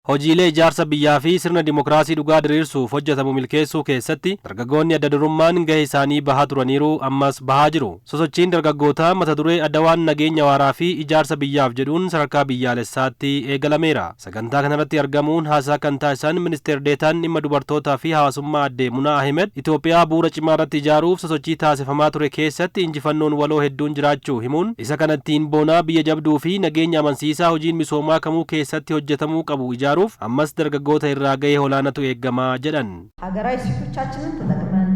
Hojiilee ijaarsa biyyaa fi sirna dimokiraasii dhugaa diriirsuuf hojjetamu milkeessuu keessatti dargaggoonni adda durummaan gahee isaanii bahaa turaniiru, ammas bahaa jiru. Sosochiin dargaggootaa mata duree "Adawaan nageenya waaraa fi ijaarsa biyyaaf" jedhuun sadarkaa biyyaalessaatti eegalameera. Sagantaa kanarratti argamuun haasaa kan taasisan Ministeer Deetaan dhimma dubartootaa fi hawaasummaa Aadde Munaa Ahimed, Itoophiyaa bu'uura cimaa irratti ijaaruuf sosochii taasifamaa ture keessatti injifannoon waloo hedduun jiraachuu himuun, isa kanattiin boonaa biyya jabduu fi nageenya amansiisaa hojiin misoomaa kamuu keessatti hojjetamuu qabu ijaaruuf ammas dargaggoota irraa gahee olaanaatu eegamaa jedhan. ሀገራዊ እሴቶቻችንን ተጠቅመን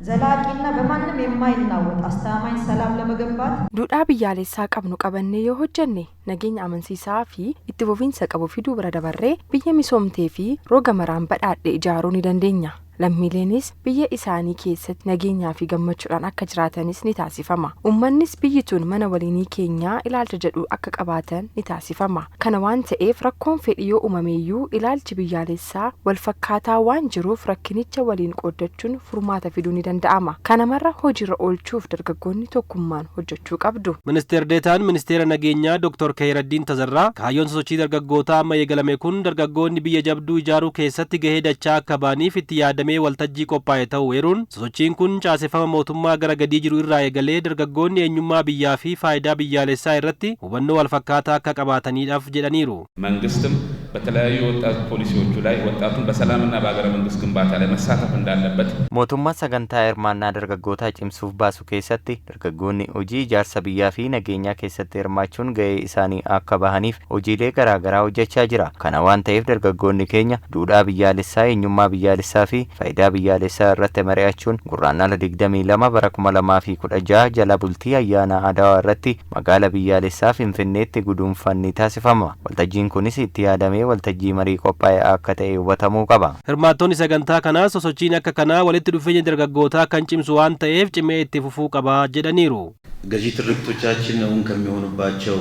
ዘላቂና በማንም የማይናወጥ አስተማማኝ ሰላም ለመገንባት Duudhaa biyyaalessaa qabnu qabannee yoo hojjenne, nageenya amansiisaa fi itti fufiinsa qabu fiduu bira dabarree biyya misoomtee fi roga maraan badhaadhe ijaaruu ni dandeenya. Lammiileenis biyya isaanii keessatti nageenyaa fi gammachuudhaan akka jiraatanis ni taasifama. Uummannis biyyi tun mana waliinii keenyaa ilaalcha jedhu akka qabaatan ni taasifama. Kana waan ta'eef, rakkoon fedhii yoo uumameeyyuu ilaalchi biyyaalessaa wal fakkaataa waan jiruuf rakkinicha waliin qooddachuun furmaata fiduu ni danda'ama. Kana marra hojiirra oolchuuf dargaggoonni tokkummaan hojjechuu qabdu. Ministeer Deetaan Ministeera Nageenyaa Dr. Khayraddiin Tazarraa, kaayyoon sosochii dargaggootaa amma eegalame kun dargaggoonni biyya jabduu ijaaruu keessatti gahee dachaa akka ba'aniif itti yaadamee waltajjii qophaa'e ta'uu eeruun, sosochiin kun caaseffama mootummaa gara gadii jiru irraa eegalee dargaggoonni eenyummaa biyyaa fi faayidaa biyyaalessaa irratti hubannoo walfakkaataa akka qabaataniidhaaf jedhaniiru. መንግስትም በተለያዩ ወጣት ፖሊሲዎቹ ላይ ወጣቱን በሰላምና በሀገረ መንግስት ግንባታ ላይ መሳተፍ እንዳለበት Mootummaan sagantaa hirmaannaa dargaggootaa cimsuuf baasu keessatti dargaggoonni hojii ijaarsa biyyaa fi nageenyaa keessatti hirmaachuun gahee isaanii akka bahaniif hojiilee garaa garaa hojjechaa jira. Kana waan ta'eef, dargaggoonni keenya duudhaa biyyaalessaa, eenyummaa biyyaalessaa fi faayidaa biyyaalessaa irratti mari'achuun Gurraandhala 22 bara 2016 jala bultii ayyaana Adawaa irratti magaala biyyaalessaa Finfinneetti guduunfaan ni taasifama. Waltajjiin kunis itti yaadamee waltajjii marii qophaa'e akka ta'e hubatamuu qaba. Hirmaattonni sagantaa kanaa sosochiin akka kanaa walitti dhufeenya dargaggootaa kan cimsu waan ta'eef cimee itti fufuu qaba jedhaniiru. ገዢ ትርክቶቻችን እውን ከሚሆኑባቸው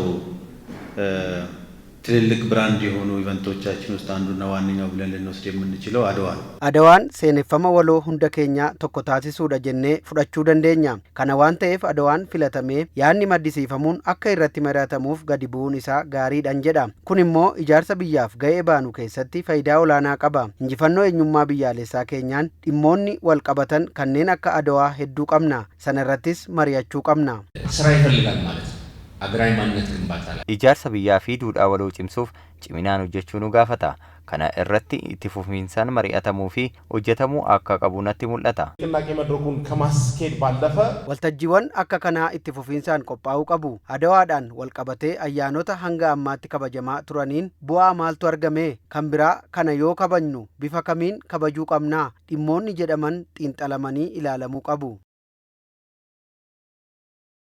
ትልልቅ ብራንድ የሆኑ ኢቨንቶቻችን ውስጥ አንዱና ዋነኛው ብለን ልንወስድ የምንችለው አድዋ ነው። Adawaan seeneffama waloo hunda keenyaa tokko taasisuudha jennee fudhachuu dandeenya. Kana waan ta'eef, Adawaan filatamee yaadni maddisiifamuun akka irratti mari'atamuuf gadi bu'uun isaa gaariidhan jedha. Kun immoo ijaarsa biyyaaf ga'ee baanu keessatti faayidaa olaanaa qaba. Injifannoo eenyummaa biyyaalessaa keenyaan dhimmoonni wal qabatan kanneen akka Adawaa hedduu qabna. Sana irrattis mari'achuu qabna. ስራ ይፈልጋል ማለት ነው። ሀገራዊ ማንነት ግንባታ ላይ Ijaarsa biyyaa fi duudhaa waloo cimsuuf ciminaan hojjechuu nu gaafata. Kana irratti itti fufiinsaan mari'atamuu fi hojjetamuu akka qabu natti mul'ata. ንቅናቄ መድረኩን ከማስኬድ ባለፈ Waltajjiiwwan akka kanaa itti fufiinsaan qophaa'uu qabu. Adawaadhaan wal qabatee ayyaanota hanga ammaatti kabajamaa turaniin bu'aa maaltu argame? Kan biraa kana yoo kabajnu bifa kamiin kabajuu qabnaa? Dhimmoonni jedhaman xiinxalamanii ilaalamuu qabu.